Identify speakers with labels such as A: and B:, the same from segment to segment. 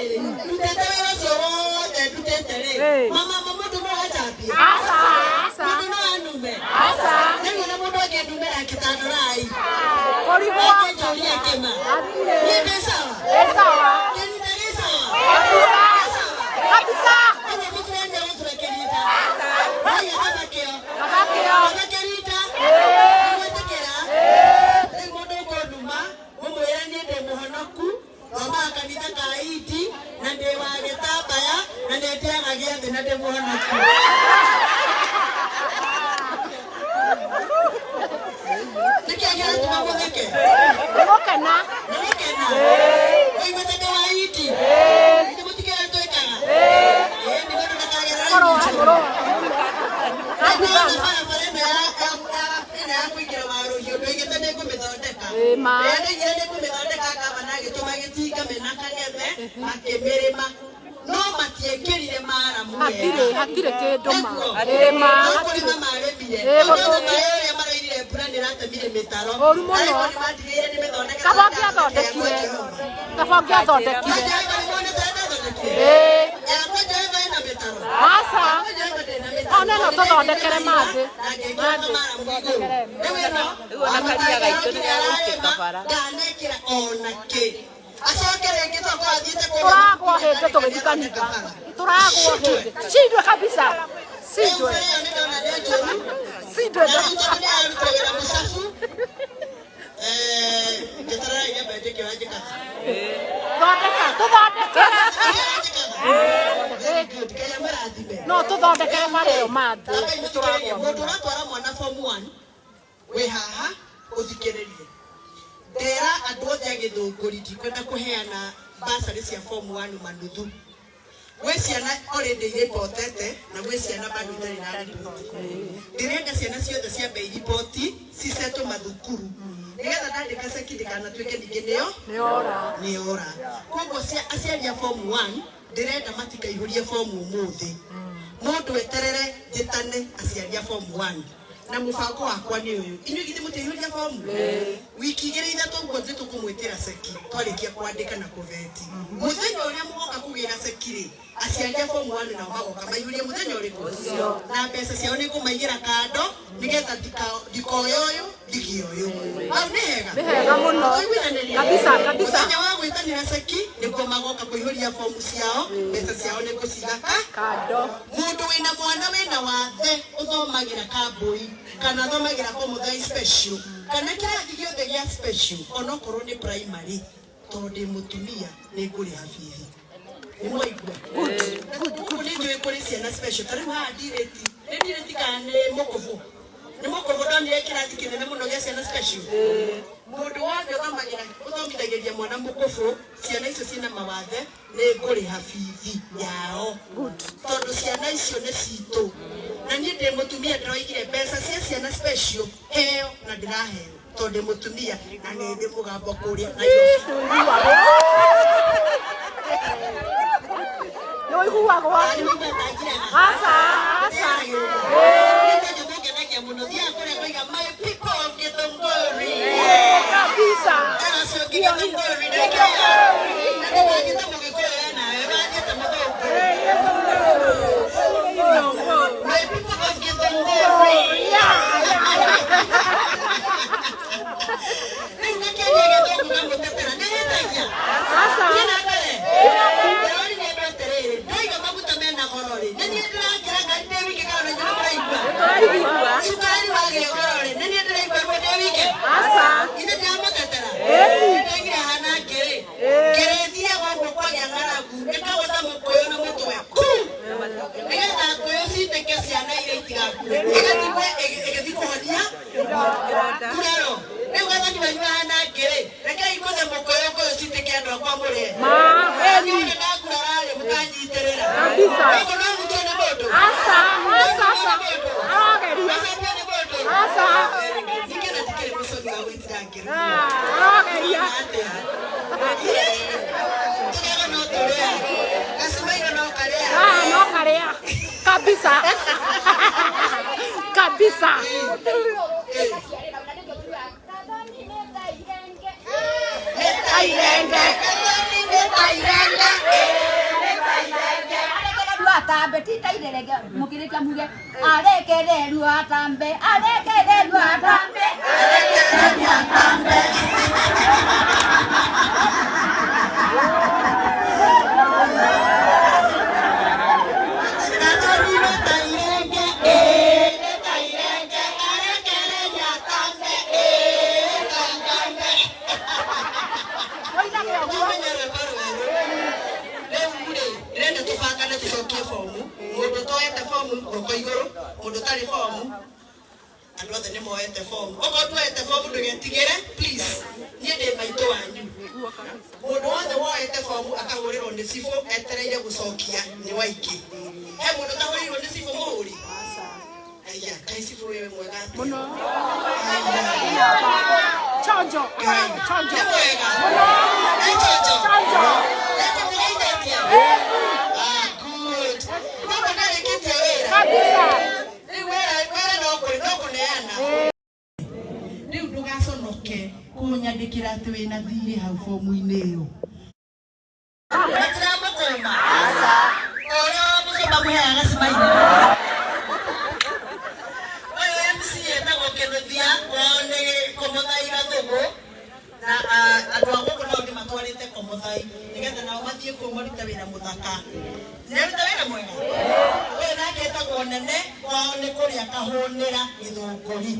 A: Atĩrĩrĩ, ndutĩte wĩra ũcio wothe ndutĩte rĩ, mama ma mũndũ no anjambie?
B: Aca, aca.
A: Mũndũ no anume?
B: Aca.
A: Rĩu ona mũndũ angĩndumĩra akĩtandurai.
B: Kũrigwo.
A: Angĩnjũria kĩma.
B: Hatirĩ.
A: Niĩ ndĩ sawa?
B: Ĩ sawa.
A: Kĩrinda gĩ sawa?
B: Kabisa.
A: Gĩ sawa?
B: Kabisa.
A: Ũguo mũtirenda gũtura kĩrinda. Haya, gabakĩo.
B: Gabakĩo.
A: Gaba kĩrinda. Nĩgwĩtĩkĩra. Rĩu mũndũ ũkũnduma, mũmwĩre niĩ ndĩ mũhonoku, thomaga kanitha ka Indi, na ndĩ wa gĩtambaya, na nĩ ndĩaga gĩathĩ na ndĩ mũhonoku. Nĩkĩĩ kĩratũma mũtheke?
B: Nĩ gũkena.
A: Nĩ gũkena? Ũiguĩte ndĩ wa Indi? Ithe mũtikĩũĩ twĩkaga? Ĩĩ, nĩguo andũ ndakagerera
B: Kũrũa,
A: injiri.
B: kũrũa.
A: Ndona barabara ĩno ĩno ya kũingĩra Warũhiũ ndoigĩte nĩ ngũmĩthondeka.
B: Ĩĩ ma.
A: Rĩrĩa ndoigire nĩ ngũmĩthondeka gavana agĩtũma gĩtinga mena kang'ethe makĩmĩrĩma no matiekĩrire maramu
B: Hatirĩ,
A: wega.
B: hatirĩ kĩndũ ma.
A: Nĩguo?
B: Ĩĩ ma.
A: No kũrĩma marĩmire.
B: Ĩĩ,
A: Tondũ
B: gũthũkia.
A: maĩ ũrĩa marairire mbura nĩ ĩratemire mĩtaro.
B: Ũru mũno.
A: Arĩko nĩ matigĩire nĩ mĩthondeke
B: Kaba
A: tondũ
B: ũngĩathondekire.
A: Jehova.
B: Kaba ũngĩathondekire.
A: Jehova nĩ monete ũrĩa ndathondekire?
B: Ĩĩ.
A: Yakwa Jehova ĩna mĩtaro.
B: Aca.
A: Yakwa Jehova ndĩrĩ na mĩtaro.
B: Ona no tũthondekere mangĩ.
A: Na ngĩkĩra maramu igũrũ. Rĩu ĩno,
C: Rĩu ona karia gaitũ nĩ gagũitĩka bara.
A: Ndanekĩra ona kĩ. Acoke rĩngĩ tokorwo athiĩte kũrĩa
B: Tũragwo hĩndĩ tũgĩthiĩ kanitha. Tũragwo hĩndĩ. Cindwe kabisa.
A: Rĩu
B: Cindwe.
A: mbere ĩyo nĩ ndona nĩ njũru.
B: Cindwe.
A: Na rĩu tondũ nĩ araruta wĩra mũcabu, njeterera nyambe njĩke ũrĩa njĩkaga.
B: Thondeka, tũthondekere.
A: Very good. Ngai amũrathime.
B: No tũthondekere bara ĩyo mangĩ.
A: Ambai mũthikĩrĩrie, mũndũ ũratwara mwana form 1 wĩ haha ũthikĩrĩrie. Ndera andũ othe a Gĩthũngũri ndikwenda kũheana bursary cia form 1 manuthu. Gwĩ ciana already iripotete na gwĩ ciana bado itarĩ na riboti. Ndĩrenda ciana ciothe ciambe iriboti cicetwo mathukuru nĩgetha ndandĩka ceki ndĩkanatuĩke ningĩ nĩyo
B: Nĩ ora.
A: nĩ ora. Koguo aciari a form 1 ndĩrenda matikaihũrie form ũmũthĩ. Mũndũ eterere njĩtane aciari a form 1 na mũbango wakwa nĩ ũyũ. Inyuĩ githĩ mũtiaihũria fomu? Wiki igĩrĩ ithatũ ũguo nĩ tũkũmwĩtĩra ceki twarĩkia kwandĩka na kũveti. Mũthenya ũrĩa mũgoka kũgĩra ceki rĩ, aciari a form 1 nao magoka maihũrie mũthenya ũrĩkũ? Na mbeca ciao nĩ ngũmaigĩra kando nĩgetha ndikoe ũyũ ndigie ũyũ. Hau nĩ hega?
B: Nĩ hega mũno.
A: Twaiguithanĩria?
B: Kabisa, kabisa.
A: Mũthenya wa gwĩtanĩra ceki nĩguo magoka kũihũria fomu ciao, mbeca ciao nĩ ngũciga ka
B: Kando.
A: Mũndũ wĩna mwana wĩna wathe ũthomagĩra kambui kana athomagĩra komuthai special kana kĩrathi gĩothe gĩa special onokorwo nĩ primary, tondũ ndĩ mũtumia nĩ ngũrĩha bithi. Nĩ mwaigua? Gũkũ nĩ njũĩ kũrĩ ciana special ta rĩu haha ndirĩti nĩ ndirĩti kana nĩ mũkũbũ? Nĩ mũkũbũ ndonire kĩrathi kĩnene mũno gĩa ciana special. Mũndũ wothe ũthomagĩra ũthomithagĩria mwana mũkũbũ, ciana icio ciĩna mawathe, nĩ ngũrĩha bithi yao tondũ ciana icio nĩ citũ na niĩ ndĩ mũtumia. Ndĩroigire mbeca cia ciana special heo na ndĩraheo tondũ ndĩ mũtumia na nĩ ndĩ mũgambo kũrĩa Nairobi.
B: Nĩ ũiguagwo.
A: Nĩ mũigua ngiraga?
B: Aca, aca.
A: Nĩ mũngenagia mũno thiaga kũrĩa ngoiga, "My people of Githũngũri."
B: Kabisa.
A: Ĩno ũcio ũngĩ Githũngũri nĩkĩo na ndũgathiĩte mũgĩkũyũ nawe ũrathiĩte mũthũngũ. My people of Githũngũri. Rĩu ngakĩaria gĩthũngũ ngamũtetera nĩ hĩtagia.
B: Aca.
A: Thiĩ na mbere. Ndĩroririe andũ atĩrĩrĩ, ndoiga maguta mena goro rĩ, nĩ niĩ ndĩrakĩra ngari ndĩ wiki kana na inyuĩ nĩ mũraigua?
B: Tũraigua.
A: Cukari wagĩa goro rĩ, nĩ niĩ ndĩraigua ruo ndĩ wike?
B: Aca.
A: Ithe ndiramũtetera. Nĩndoigire hana ngĩrĩ ngĩrĩthiaga ũguo kwagĩa ng'aragu ĩkagũtha mũkũyũ na mũtwe ku nĩgetha ngũyũ citĩke ciana iria itigakue ĩgatigwo ĩgĩthiĩ kũhonia nguraro. Rĩu gathani wanyu hana ngĩrĩ, rekei ngũthe mũkũyũ ngũyũ citĩke andũ akwa mũrĩe.
B: Ma.
A: Niĩ ndangurara-rĩ mũkanyitĩrĩra.
B: Kabisa.
A: Gũkũ no hutio nĩ mũndũ.
B: Aca, aca, aca. Arogeria.
A: Acambio nĩ mũndũ.
B: Aca.
A: Very good. Ningĩ na ndikĩrĩ mũcori wa gwĩtira ngĩrĩ.
B: Arogeria.
A: Tũgego no tũrĩa. Gacumairũ no karĩa.
B: Ah, no karĩa. Kabisa. Kabisa.
A: Nĩ ta irenge. Gathoni nĩ ta irenge.
D: Atambe tinda irerege mukirikia muge arekererio atambe arekererio atambe
A: Arekererio atambe. Ndĩrenda tũbangane tũcokie bomu mũndũ ũtoete bomu guoko igũrũ mũndũ ũtarĩ bomu andũ othe nĩ moete bomu okorwo ndwoete bomu ndũgetigĩre please niĩ ndĩ maitũ wanyu mũndũ wothe woete bomu akahũrĩrwo nĩ cibũ etereire gũcokia nĩ waingĩ he mũndũ ũtahũrĩirwo nĩ cibũ mũhũri aya kaĩ cibũ wewe mwega atĩa
B: Mũno. Chonjo. Chonjo.
A: Nĩ mwega nĩ chonjo
B: Chonjo.
A: Nĩkũmũgeithĩtie? Ah, good. Koguo ndarĩkĩtie wĩra
B: Kabisa.
A: rĩu wĩra wĩra no kũ- no kũneana rĩu ndũgaconoke kũnyandĩkĩra atĩ wĩna thirĩ hau bomu-inĩ ĩyo matiramũkũma ũrĩa mũcũmba mũheaga cimaini ũyũ MC etagwo Kĩnuthia kwao nĩ Kũmũthai Gathũgũ na ah, andũ a gũkũ nao ndĩmatwarĩte Kũmũthai nĩgetha nao mathiĩ kũu marute wĩra mũthaka nĩaruta wĩra mwega ũyũ nake etagwo Nene kwao nĩ kũrĩa Kahũnĩra Gĩthũngũri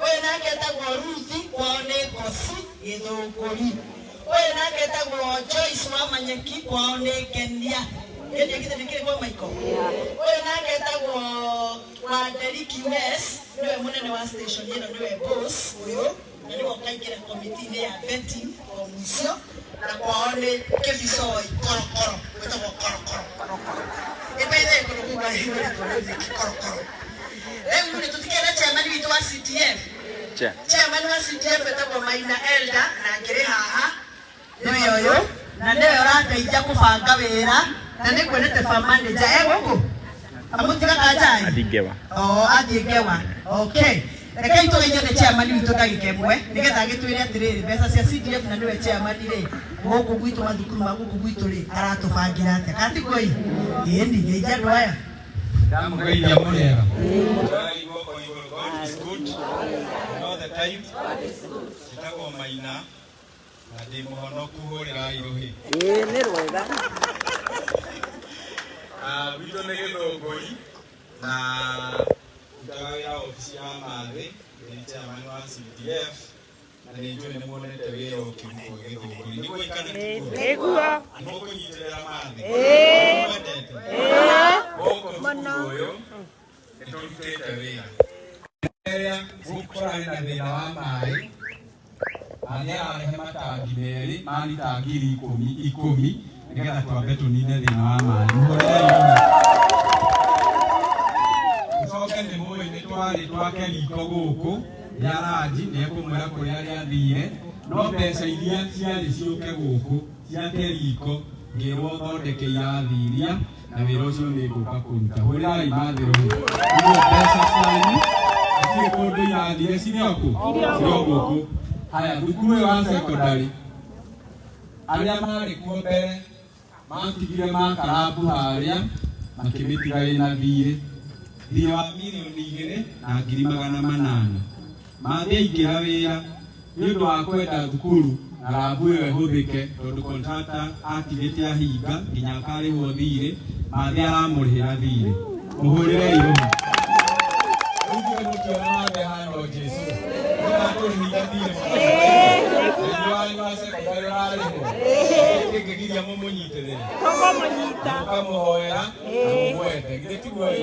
A: ũyũ nake etagwo Ruthi kwao nĩ Ngoci Gĩthũngũri ũyũ nake etagwo Joyce wa Manyeki kwao nĩ Ngenia Ngenia githĩ ndĩkĩrĩ kwa Michael ũyũ nake etagwo Wanderi QS nĩwe mũnene wa station ĩno nĩwe boss ũyũ na nĩwe ũkaingĩra komiti-inĩ ya vetting o mũico na kwao nĩ Kĩbicoi korokoro gwĩtagwo korokoro korokoro ĩbaithe kũndũ kũu korokoro rĩu rĩ tũtikĩenda chairman witũ wa CDF chairman wa CDF etagwo Maina Elder na ngĩrĩ haha nĩwe ũyũ na nĩwe ũrateithia kũbanga wĩra na nĩ nguonete farm manager e gũkũ amũtiga kanjai
E: Athiĩ
A: Oh, athiĩ ngewa okay rekei tũgeithio nĩ chairman witũ ndagĩka ĩmwe nĩgetha agĩtwĩre atĩrĩrĩ mbeca cia CDF na nĩwe chairman rĩ gũkũ gwitũ mathukuru ma gũkũ gwitũ rĩ aratũbangĩra atĩa kana tiguo ĩ ĩni geithia andũ aya
F: Ndamũgeithia mũrĩega. Njoyai guoko igũrũ. God is good and all the time. Njĩtagwo Maina na ndĩ mũhonoku hũrĩrai rũhĩ.
C: Ĩĩ nĩ rwega.
F: Ah, Gwitũ nĩ Gĩthũngũri na ndutaga wĩra obici ya Mathĩ, ndĩ chairman wa CDF na nĩ njũĩ nĩ muonete wĩra ũkĩrutwo Gĩthũngũri. Nĩguo kana tiguo?
B: Nĩguo.
F: Nĩmũkũnyitĩrĩra Mathĩ?
B: Ĩĩ.
F: Mwendete? Gũkũ thukuru ũyũ nĩ tũrutĩte wĩra rĩrĩa kũrarĩ na thĩna wa maĩ na nĩ ararehe matangi merĩ ma lita ngiri ikũmi ikũmi nĩgetha twambe tũnine thĩna wa maĩ mũhũrĩrei rũhĩ ũcoke nĩ mũĩ nĩ twarĩ twake riko gũkũ rĩa ranji nĩ ekũmwĩra kũrĩa rĩathire no mbeca iria ciarĩ ciũke gũkũ ciake riko ngĩrwo thondeke irathi iria na wĩra ũcio nĩ ngũka kũruta hũrĩrai mathĩ rũhĩ nĩguo mbeca cianyu itirĩ kũndũ irathire cirĩ o kũ cirĩ o gũkũ haya thukuru ĩyo ya secondary arĩa marĩ kuo mbere matigire makarambu harĩa makĩmĩtiga ĩna thiirĩ thiirĩ wa mirioni igĩrĩ na ngiri magana manana mathĩ aingĩra wĩra nĩ ũndũ wa kwenda thukuru na rambu ĩyo ĩhũthĩke tondũ contractor atigĩte ahinga nginya akarĩhwo thiirĩ mathĩ aramũrĩhĩra thiirĩ mũhũrĩrei rũhĩ rĩu ithuĩ mũtiona mathĩ ahana o Jesũ nĩmatũrĩhĩire thiirĩ mũno wanyu wa secondary ũrarĩhwo kĩngĩgiria mũmũnyitĩrĩre
B: Tũkũmũnyita.
F: mũkamũhoera na mũmwende githĩ tiguo ĩ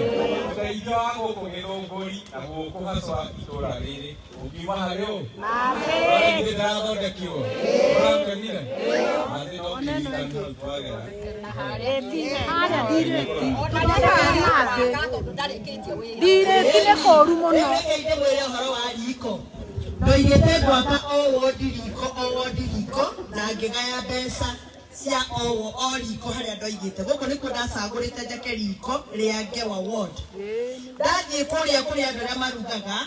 F: ũteithio wa gũkũ Gĩthũngũri na gũkũ haswa itũra rĩrĩ ũngiuma harĩ ũ
B: Mathĩ.
F: githĩ ndarathondekirwo ũrakenire mathĩ no kĩririkano hau twagera
B: Harĩa ndirĩti. Ndirĩti nĩ kũũru mũno.
A: Rekei ndĩmwĩre ũhoro wa riko ndoigĩte ngwaka o wondi riko o wondi riko na ngĩgaya mbeca cia o o riko harĩa ndoigĩte gũkũ nĩkuo ndacagũrĩte njake riko rĩa Ngewa ward ndathiĩ kũrĩa kũrĩ andũ arĩa marugaga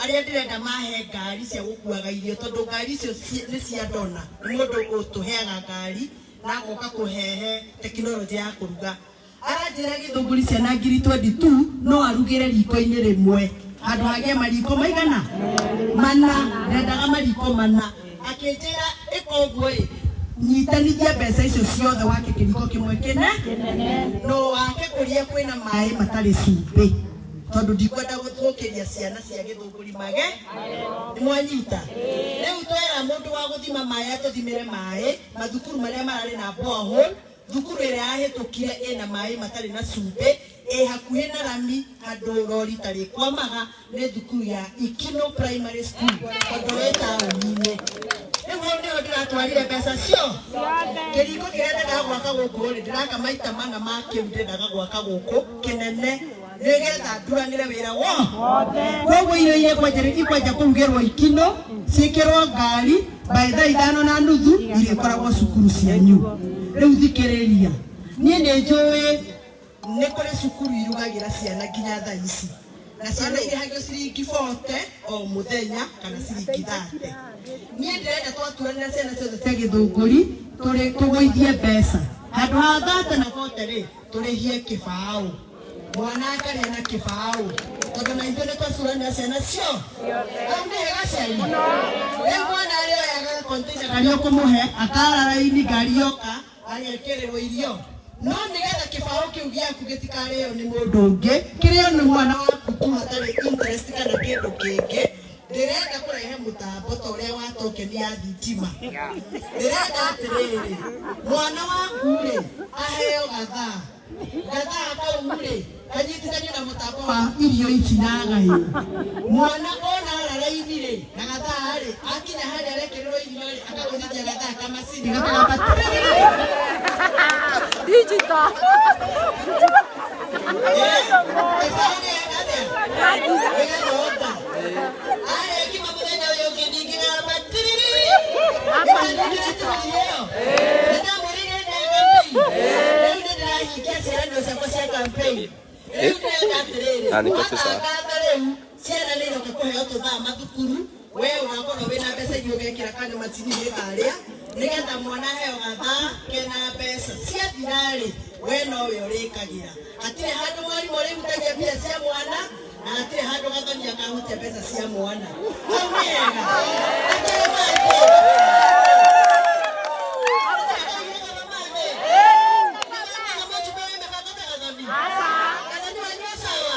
A: arĩa ndĩrenda mahe ngari cia gũkuaga irio tondũ ngari icio nĩ cia dona nĩ mũndũ ũtũheaga ngari na agoka kũhehe tekinoronjĩ ya kũruga aranjĩra Anjĩra Gĩthũngũri ciana 22,000 no arugĩre riko-inĩ rĩmwe handũ hagĩe mariko maigana mana. Ndendaga mariko mana. Akĩnjĩra ĩka ũguo ĩ, nyitanithia mbeca icio ciothe wake kĩriko kĩmwe kĩne no wake kũrĩa kwĩna maĩ matarĩ cumbĩ, tondũ ndikwenda gũthũkĩria ciana cia Gĩthũngũri mage. Nĩ mwanyita? Rĩu twera mũndũ wa gũthima maĩ atũthimĩre maĩ mathukuru marĩa mararĩ na borehole. Thukuru ĩrĩa yahĩtũkire ĩna maĩ matarĩ na cumbĩ, ĩ hakuhĩ na rami, handũ rori tarĩkwamaga, nĩ thukuru ya Ikino Primary School, tondũ ĩ taũni-inĩ. Rĩu hau nĩho ndĩratwarire mbeca cio. Kĩringo kĩrĩa ndendaga gwaka gũkũ rĩ, ndĩraka maita mana ma kĩu ndendaga gwaka gũkũ kĩnene, nĩgetha nduranĩre wĩra wothe. Koguo irio iria ikwanja kũrugĩrwo Ikino ciĩkĩrwo ngari by 5:30 irĩkoragwo cukuru cianyu. Rĩu thikĩrĩria, niĩ nĩ njũĩ nĩ kũrĩ cukuru irugagĩra ciana nginya thaa ici, na ciana irĩhagio ciringi 40 o mũthenya kana ciringi 30. Niĩ ndĩrenda twaturanĩra ciana ciothe cia Gĩthũngũri tũgũithie mbeca handũ ha 30 na 40 rĩ, tũrĩhie kĩbaũ, mwana akarĩa na kĩbaũ, tondũ na ithuĩ nĩ twacuranĩra ciana cio. Hau nĩ hega ciari? Rĩu mwana arĩoyaga container karĩa ũkũmũhe, akara raini, ngari yoka agekĩrĩrwo irio. No nĩgetha kĩbaũ kĩu gĩaku gĩtikarĩo nĩ mũndũ ũngĩ, kĩrĩo nĩ mwana waku tu hatarĩ interest kana kĩndũ kĩngĩ, ndĩrenda kũrehe mũtambo ta ũrĩa wa token ya thitima. Ndĩrenda atĩrĩrĩ, mwana waku rĩ, aheo gathaa, gathaa kau rĩ kanyitithanio na mũtambo wa irio ici iragaywo. Mwana ona ara raini rĩ na gathaa rĩ, akinya harĩa arekĩrĩrwo irio rĩ, akagũthithia gathaa kamacini gakagamba.
B: Digital.
A: Gĩbaũ gĩgathonda arĩa ngima mũthenya ũyũ ũngĩ ningĩ gamba tiriri. Nĩmanyitĩrĩte ĩyo nĩndamwĩrĩire nĩ campaign. Rĩu nĩ ndĩrahingia ciĩranĩro ciakwa cia campaign. Rĩu ndĩrenda atĩrĩrĩ, watangatha rĩu ciana nĩ iroka kũheo tũthaa mathukuru, we ũgakorwo wĩna mbeca iria ũgekĩra kana macini ĩkarĩa, nĩgetha mwana aheo gathaa kena mbeca. Ciathira-rĩ, we nowe ũrĩkagĩra. Hatirĩ handũ mwarimũ ũrĩhutagia mbia cia mwana, na hatirĩ handũ gathonia kahutia mbeca cia mwana. Hau nĩ hega? Hatirĩ mangĩ. Gathoni wanyu sawa?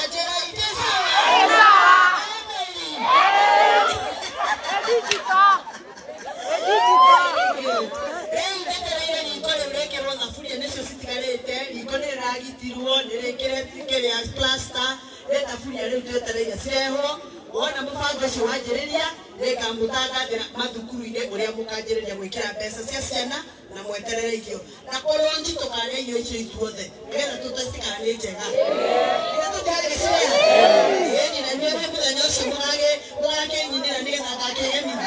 A: Njĩra ingĩ sawa?
B: Digital. Digital.
A: Rĩu njetereire riko rĩu rĩkĩrwo thaburia nĩcio citigarĩte. Riko nĩ rĩragitirwo, nĩ rĩkĩre kĩrĩa plaster, nĩ thaburia rĩu twetereire cirehwo. Wona mũbango ũcio wanjĩrĩria, nĩngamũtangathĩra mathukuru-inĩ ũrĩa mũkanjĩrĩria gwĩkĩra mbeca cia ciana na mweterere irio. Na kũronji tũkarĩa irio icio ithuothe nĩgetha tũtesti kana nĩ njega. Nĩgetha tũtiarĩgĩciria ĩni, na inyuĩ mũthenya ũcio mũgakĩnyinĩra nĩgetha ngakĩgemithia.